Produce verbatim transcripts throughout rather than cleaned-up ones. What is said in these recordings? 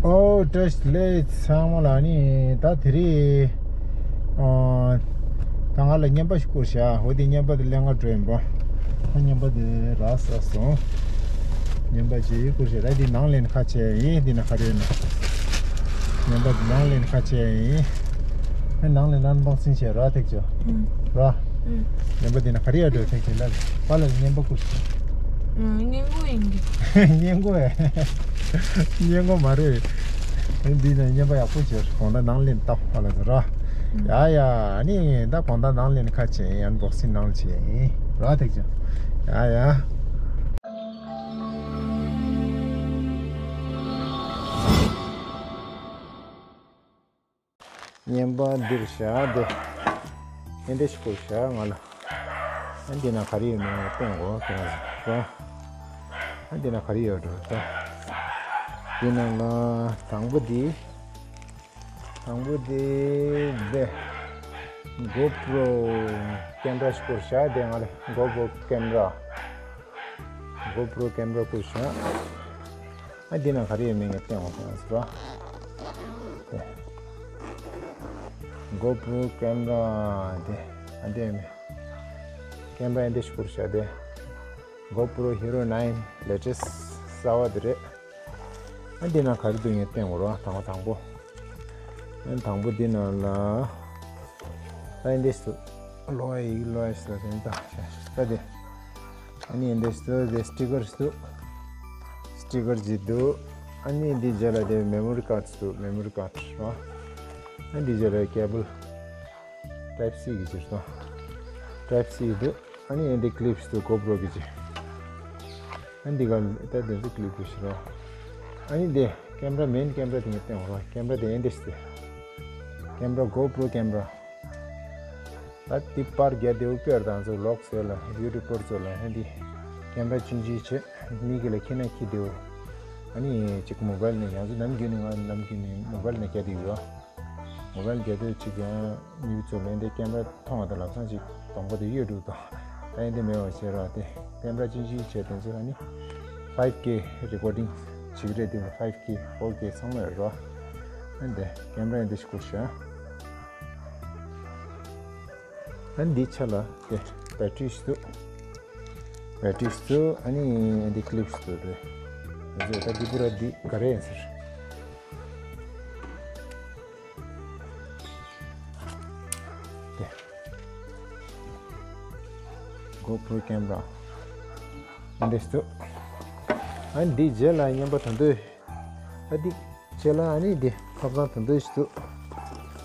ཨོ་བཀྲ་ཤིས་བདེ་ལེགས་ཚང་མ་ལ། ནི་ད་དེ་རིང་ཨ་ད་ང་ལ་བརྙན་པ་ཞིག་བསྐུར་བཞག་འོ་དེ་བརྙན་པ་དེ་ལེན་ག་འགྲོ་ཡིན་པ། ད་བརྙན་པ་དེ་རག་ས་སོང་། བརྙན་པ་ཅིག་བསྐུར་བཞག་ར། དེ་ནང་ལེན་ཁ་ཆེ་ཡིན། དེ་ན་ག་རེ་ཡིན་ན། བརྙན་པ་དེ་ནང་ལེན་ཁ་ཆེ་ཡིན། ཨ་ནང་ལེན་ཨན་བོག་སིང་བྱས་ར་ཐེག་ཆོ། ཨུམ། ར། ཨུམ། བརྙན་པ་དེ་ན་ག་རེ་ཡ་འགྲོ་ཐེག་ཆེ་ལ། པ་ལ་བརྙན་པ་བསྐུར་བཞག་ཨུམ། སྙན་གོ་ཡིན་གི། སྙན་གོ་ཡ། སྙན་གོ་མ་རེད། འདི་ནས་བརྙན་པ་ཡག་པོ་བྱས། གོང་ད་ནང་ལེན་བཏབ་པ་ལ་ཟེར་ར། ཡ་ཡ། ཨ་ནི་ད་གོང་ད་ནང་ལེན་ཁ་ཆེ་ཡིན། ཨན་བོག་སིང་ནང་ལ་བྱས་ཡིན་ར་ཐེག་ཆོ། ཡ་ཡ། བརྙན་པ་འདིར་བཞག་སྟེ། ཨེ་འདྲ་ཞིག་བསྐུར་བཞག་ང་ལ། ཨ་འདི་ན་ག་རེ་ཡོད་མེད་སྟོན་གོ་ཁྱེད་རང་ཚོ། ཨ་འདི་ན་ག་རེ་ཡོད་འགྲོ་ད། འདི་ན་ལ་དང་པོ་འདི། དང་པོ་འདི་འདི། གོ་པྲོ་ཀེམ་ར་ཞིག་བསྐུར་བཞག་སྟེ། ང་ལ་གོ་པྲོ་ཀེམ་ར། གོ་པྲོ་ཀེམ་ར་བསྐུར་བཞག་ཨ་འདི་ན་ག་རེ་ཡོད་མེད་ངས་སྟོན་འོང་ཟེར་བ། གོ་པྲོ་ཀེམ་ར་དེ། ཨ་འདི་ཡོད་མེད། ཀེམ་ར་ཨེ་འདྲ་ཞིག་བསྐུར་བཞག་སྟེ། གོ་པྲོ་ཧི་རོ་ནའིན་ལེ་ཊེ་སི་གསར་བ་དེ་རེད། ཨ་འདི་ན་ག་རེ་འདུག་ངས་སྟོན་འོང་ར། དང་པོ་དང་པོ། ཨ་དང་པོ་འདི་ན་ལ། ཨ་འདི་སུ། ལོ་ཡིག་ལོ་ཡིག་ལ་དེ་ད་ད་དེ། ཨ་ནི་འདི་སུ་དེ་སི་ཊི་ཀར་སུ། སི་ཊི་ཀར་ཅིག་འདུག་ཨ་ནི་འདི་རྗེས་ལ་དེ་མེ་མོ་རི་ཀར་ཌི་འདུག་མེ་མོ་རི་ཀར་ཌི་ར། ཨ་འདི་རྗེས་ལ་ཀེ་བལ། ཊའིབ་སི་གི་ཅིག་ར། ཊའིབ་སི་འདུག་ཨ་ནི་འདི་ཀི་ལིབ་སུ་གོ་པྲོ་གི་ཅིག་ཨ་འདི་ག་ད་དེ་ཚོ་ཀི་ལིབ་སུ་ར། ཨ་ནི་དེ་ཀེམ་ར་མེན་ཀེམ་ར་དེ་ངས་སྟོན་འོང་ར། ཀེམ་ར་དེ་ཨེ་འདི་སུ་དེ། ཀེམ་ར་གོ་པྲོ་ཀེམ་ར། ད་དེ་པར་རྒྱག་དེའུ་སྐྱོར་དང་ཚོ་ལོག་ཟེར་ལ་ཡུ་ཊུབ་པར་ཚོ་ལ་ཧན་དི་ཀེམ་ར་ཆུང་ཆུང་བྱེད་མི་གི་ལ་ཁྱི་ན་ཁྱི་དེའུ། ཨ་ནི་ཅིག་མོ་བལ་ནས་ཡང་ཚོ་ནམ་རྒྱུན་ནས་ང་ནམ་རྒྱུན་ནས་མོ་བལ་ནས་རྒྱག་དེ་ཡོད། མོ་བལ་རྒྱག་དེའུ་ཅིག་ཡང་མི་ཚོ་ལ་ཧན་དི་ཀེམ་ར་མཐོང་བ་དང་ལབ་སང་ཅིག་གདོང་པ་དེ་གཡོ་འགྲོ་དང་། ད་ཧན་དི་མེད་པ་བྱེད་ར་དེ་ཀེམ་ར་ཆུང་ཆུང་བྱེད་དེ་ཚོ་ཨ་ནི་ཕའིབ་ཀེ་རི་ཀོར་ཌིང་བྱེད་ཀྱི་རེད། དེ་ཕའིབ་ཀེ་ཕོར་ཀེ་ཚང་མ་ཡོད་ར། ཧན་དི་ཀེམ་ར་ཧན་དི་ཞིག་བསྐུར་ཤག་ཨ་འདི་ཆ་ལ་དེ་བེ་ཊི་རི་ཞིག་འདུག་བེ་ཊི་རི་ཞིག་འདུག་ཨ་ནི་འདི་ཀི་ལིབ་ཞིག་འདུག་རེད། འདི་ཚོ་ད་འདི་པུ་ར་འདི་ག་རེ་ཡིན་ཟེར། དེ་གོ་པྲོ་ཀེམ་ར་འདི་ཞིག་འདུག་ཨ་འདི་རྗེས་ལ་བརྙན་པ་ད་འདོད། ཨ་འདི་རྗེས་ལ་ཨ་ནི་འདི་ཁ་སང་ད་འདོད་ཞིག་འདུག་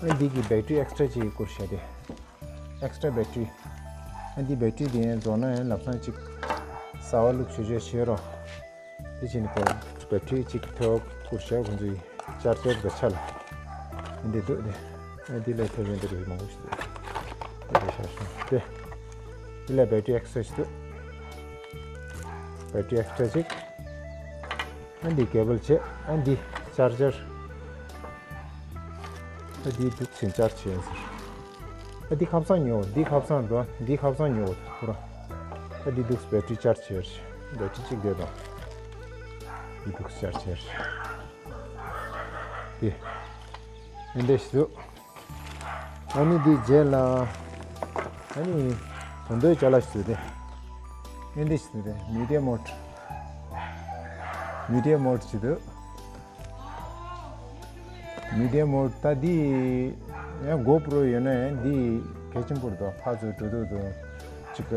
ཨ་འདི་གི་བེ་ཊི་རི་ཨེག་སི་ཊྲ་ཅིག་བསྐུར་བྱས་ཏེ། ཨེག་སི་ཊྲ་བེ་ཊི་རི། ཨ་འདི་བེ་ཊི་རི་དེ་ཡང་རྫོགས་ན་ཡང་ལམ་སང་ཅིག་གསར་པ་བླུགས་ཆོག་ཆོག་བྱེད་རོགས། དེ་བྱས་ནས་ཁོ་བེ་ཊི་རི་ཅིག་ཐོག་བསྐུར་བྱས་ཁོ་ཚོའི་ཅར་ཇར་གི་ཆ་ལ་འདི་འདུག་སྟེ། ཨ་འདི་ལ་ཐོག་ཡོད་འདི་རིགས་མང་པོ་ཞིག་འདུག་དེ་འདྲ་བྱས་སོང་སྟེ། འདི་ལ་བེ་ཊི་རི་ཨེག་སི་ཊྲ་ཞིག་འདུག་བེ་ཊི་རི་ཨེག་སི་ཊྲ་ཅིག་ཨ་འདི་ཀེ་བལ་བྱས། ཨ་འདི་ཅར་ཇར། ཨ་འདི་འདུག་སེ་ཅར་ཇི་བྱས་ཟེར། ཨ་འདི་ཁ་སང་ཉོ། འདི་ཁ་སང་འགྲོ། འདི་ཁ་སང་ཉོ་ཁོ་ར། ཨ་འདི་འདུག་སེ་བེ་ཊི་རི་ཅར་ཇི་བྱས། བེ་ཊི་རི་གཅིག་དེ་དང་། འདི་འདུག་སེ་ཅར་ཇི་བྱས། དེ་ཨེ་འདྲ་ཞིག་འདུག་ཨ་ནི་འདི་རྗེས་ལ་ཨ་ནི་དོན་དོའི་ཅ་ལག་ཞིག་འདུག་སྟེ། ཨེ་འདྲ་ཞིག་འདུག་སྟེ། མི་ཌི་ཡམ་མོཌ། མི་ཌི་ཡམ་མོཌ་ཞིག་འདུག་མི་ཌི་ཡམ་མོཌ་ད་འདི་ཡང་གོ་པྲོ་ཡོད་ན་ཡང་འདི་གལ་ཆེན་པོ་རེད་དོ། ཕར་ཚུར་འགྲོ་དུས་དུ་ཅིག་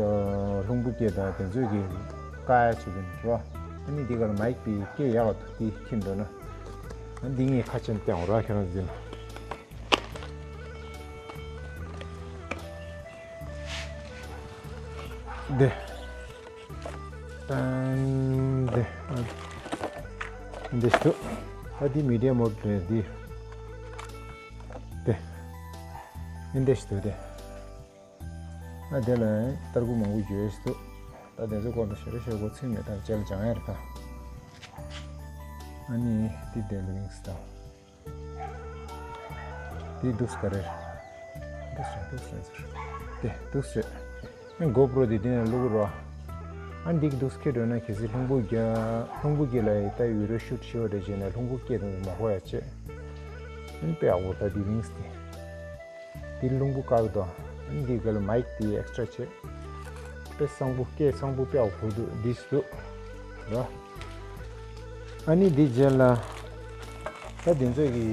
རླུང་བུ་སྐྱེས་དང་དེ་ཚོས་ཀྱི་བཀག་ཡ་བྱེད་ཀྱི་འདུག་ར། ཨ་ནི་འདི་གར་མའིག་པའི་སྐད་ཡག་འདུག་འདི་ཁྱེར་འགྲོ་ན། ཨ་འདི་ངས་ཁ་ཆེམས་བཏང་ར་ཁྱེད་རང་འཛིན། འདི། ཨན་འདི། འདི་ཞིག་འདུག་ཨ་འདི་མི་ཌི་ཡམ་མོཌ་རེད་འདི། འདི། ཨ་འདི་ཞིག་འདུག་འདི། ཨ་འདི་ལ་ཏར་ཀུ་མང་པོ་ཡོད་ཞིག་འདུག་ད་དེ་ཚོ་སྐོར་ལ་ཞེ་དྲག་ཤོད་དགོས་ཚོད་མེད། ད་རྗེས་ལ་སྦྱང་ཡ་རེད་ད། ཨ་ནི་འདི་དེ་ལ་ལིང་སི་དང་། འདི་འདུག་སེ་ག་རེ། འདུག་སེ་འདུག་སེ་ཟེར། དེ་འདུག་སེ་རེད། ཨ་གོ་པྲོ་དེ་དེ་ནས་བླུག་རོགས། ཨ་འདི་གི་འདུག་སེ་འཁྱེར་འགྲོ་ན་གལ་སྲིད་རླུང་བུ་རྒྱ་རླུང་བུ་གི་ལ་ཡི་ད་བི་ཌི་ཡོ་ཤུཊ་ཞུ་བ་རེད་བྱས་ན་རླུང་བུ་སྐད་དང་མ་གོ་ཡ་བྱས། ཨ་ནི་དཔེ་ཡག་པོ་ད་འདི་ཝིང་སི་དེ། འདི་རླུང་བུ་དཀར་དོ། ཨ་ནི་འདི་ག་ལ་མའིག་དེ་ཨེག་སི་ཊྲ་བྱས། དཔེ་བཟང་པོ་སྐད་བཟང་པོ་དཔེ་ཡག་པོ་འདུག་འདི་སུ། ར། ཨ་ནི་འདི་རྗེས་ལ། ད་འདི་ཚོ་གི་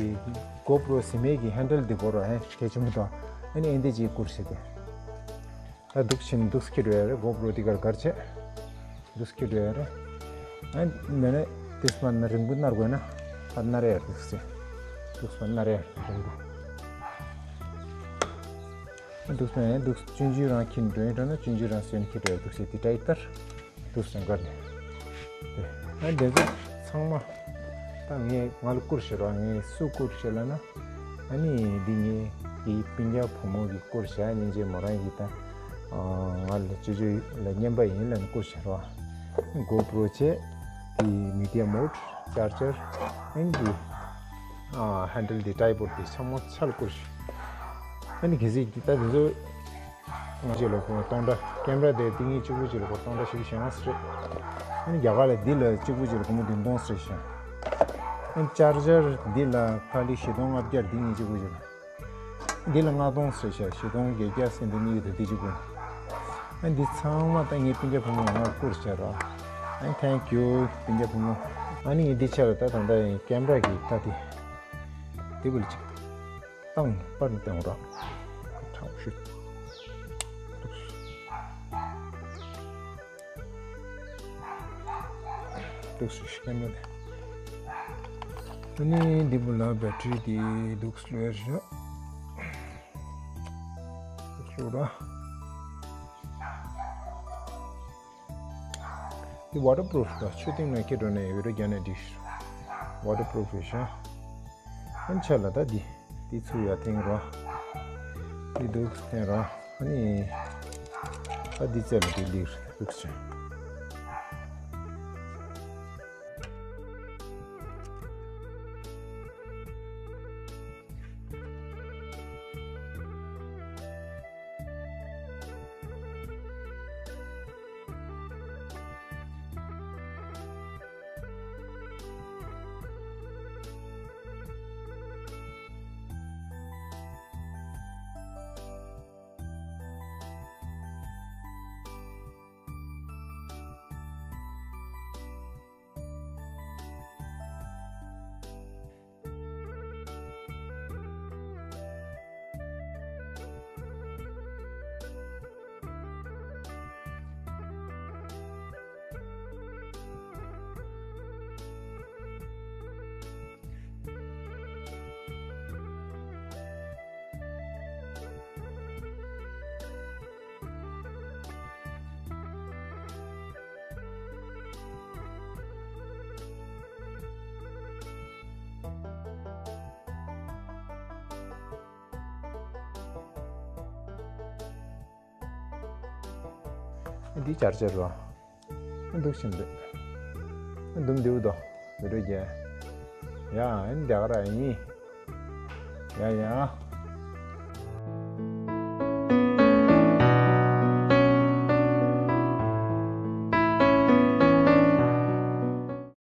གོ་པྲོ་ཟིན་མེད་ཀྱི་ཧན་ཌལ་འདི་བོར་བ་ཧན་གལ་ཆེན་པོ་དང་། ཨ་ནི་ཨེ་འདི་ཅིག་བསྐུར་ཤེས་ཏེ། ད་འདུག་ཕྱིན་འདུག་སེ་འཁྱེར་བའི་རེད། གོ་པྲོ་འདི་གར་གར་བྱས། འདུག་སེ་འཁྱེར་བའི་རེད། ཨ་མེད་ན་དེ་སྨན་ན་རིང་པོ་མནར་དགོས་ན་ཨ་མནར་ཡར་འདུག་སེ། འདུག་སྨན་མནར་ཡར་རིང་པོ། ཨ་འདུག་སྨན་ཡང་འདུག་སེ་ཆུང་ཆུང་རང་འཁྱེར་འགྲོ་ཡིན་འགྲོ་ན་ཆུང་ཆུང་རང་སོན་འཁྱེར་བའི་འདུག་སེ་དེ་ཏྲའི་ལྟར། འདུག་སེ་འགར་ནས། ཨ་འདི་ཚོ་ཚང་མ། ད་ངས་ང་ལ་བསྐུར་ཤེས་རོགས། ངས་སུ་བསྐུར་ཤེས་ལབ་ན། ཨ་ནི་འདི་ངའི་དེའི་སྤུན་ཀྱག་བུ་མོ་གིས་བསྐུར་བཞག་སྙིང་རྗེ་མོ་རང་གིས་ད། ང་ལ་ཅོ་ཅོ་ལ་རྔན་པ་ཡིན་ལབ་ནས་བསྐུར་བཞག་རོགས། གོ་པྲོ་བྱས། དེའི་མི་ཌི་ཡ་མོཌ། ཅར་ཇར། ཨ་ནི་འདི། ཧན་ཌལ་འདི་ཊའི་པོཌ་འདི་ཚང་མ་ཆ་ལ་བསྐུར་ཤག་ཨ་ནི་གལ་སྲིད་འདི་ད་འདི་ཚོ། ང་ཅིག་ལ་སྒོར་མོ་སྟོང་ཕྲག་ཀེམ་ར་དེ་ཏིང་ངེ་གཅིག་པུ་ཅིག་ལ་སྒོར་སྟོང་ཕྲག་བཞི་བཅུ་ཞེ་ལྔ་ཙམ་རེད། ཨ་ནི་རྒྱ་གར་ལ་འདི་ལ་གཅིག་པུ་ཅིག་ལ་སྒོར་མོ་བདུན་སྟོང་ཙམ་རེད་ཤག་ཨ་ནི་ཅར་ཇར་འདི་ལ་ཁ་ལི་བཞི་སྟོང་ལྔ་བརྒྱ། ཏིང་ངེ་གཅིག་པུ་ཅིག་ལ། འདི་ལ་ལྔ་སྟོང་ཙམ་རེད་ཤག་བཞི་སྟོང་བརྒྱད་བརྒྱ་ཟེར་འདི་གཉིས་ཀྱི་དེ་གཅིག་པུ། ཨ་ནི་འདི་ཚང་མ་ད་ངའི་སྤུན་ཀྱག་བུ་མོ་ང་བསྐུར་བྱས་རོགས། ཨ་ནི་ཐེང་ཀིའུ་སྤུན་ཀྱག་བུ་མོ། ཨ་ནི་ངས་འདི་ཆ་ལ་ད་ད་ལྟ་ཀེམ་ར་གི་ད་དེ། འདི་བུ་ལ་ཅིག་བཏང་པར་བཏང་རོགས། ཁྲག་ཤུ། འདུག་སེ་ཤི་ཀ་མེད། ཨ་ནི་འདི་བུ་ལ་བེ་ཊི་རི་དེ་འདུག་སེ་ལོས་ཤོག་འདུག་སེ་ལོ་ར། འདི་ཝ་ཊར་པུ་རུབ་ད། ཆུ་སྟེང་ན་འཁྱེར་འགྲོ་ན་ཡང་བི་ཌི་ཡོ་རྒྱག་ན་འགྲིག་ཝ་ཊར་པུ་རུབ་རེད་ཤག་ཨ་ནི་ཆ་ལ་ད་འདི། འདི་ཚུར་ཡར་འཐེན་རོགས། འདི་འདུག་སེ་འཐེན་རོགས། ཨ་ནི། ད་འདི་རྩེ་ལ་འདི་ལིར་འདུག་སེ། འདི་ཅར་ཅར་རོ། འདུག་ཕྱིན་འདུག་འདུག་འདུག་དོ། འདུག་རེད་རྒྱལ། ཡ་འདི་ག་ར་ཡིན། ཡ་ཡ།